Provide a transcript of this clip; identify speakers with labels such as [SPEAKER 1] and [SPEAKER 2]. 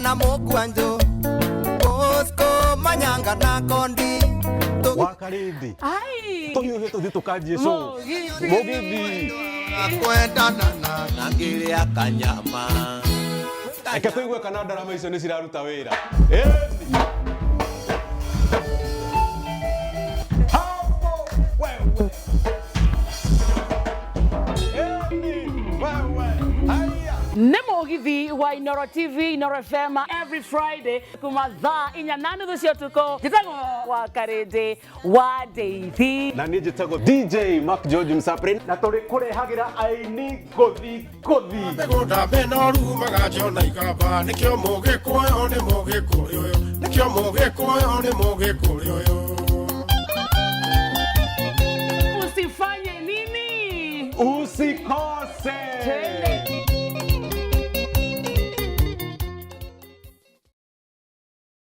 [SPEAKER 1] Na mũkwanjũ Bosco Manyanga na Kondi.
[SPEAKER 2] Wakarindi.
[SPEAKER 3] Ai.
[SPEAKER 2] Tũhiũhe tũthiĩ tũkanjie show.
[SPEAKER 3] Mũgithi.
[SPEAKER 2] Mũgithi.
[SPEAKER 1] Kwendana na
[SPEAKER 4] na ngĩrĩa kanyama.
[SPEAKER 2] Reke tũigue kana ndarama icio nĩ ciraruta wĩra. Ĩni. Hapo wewe. Ĩni wewe. Haya.
[SPEAKER 3] Nĩ mũgithi wa Inoro TV, Inoro FM every Friday kuma thaa 4 na nuthu cia ũtukũ. Njĩtagwo wa Karĩndĩ wa Ndeithi.
[SPEAKER 2] Na niĩ njĩtagwo DJ Mark George Msapri na tũrĩ kũrehagĩra aini ngũthi ngũthi.
[SPEAKER 5] Mĩgũnda mĩnoru maganjo na ikamba nĩkĩo mũgĩkũyũ nĩ mũgĩkũyũ ũyũ nĩkĩo mũgĩkũyũ nĩ mũgĩkũyũ ũyũ.
[SPEAKER 3] Usifanye nini?
[SPEAKER 2] Usikose.
[SPEAKER 3] Twende.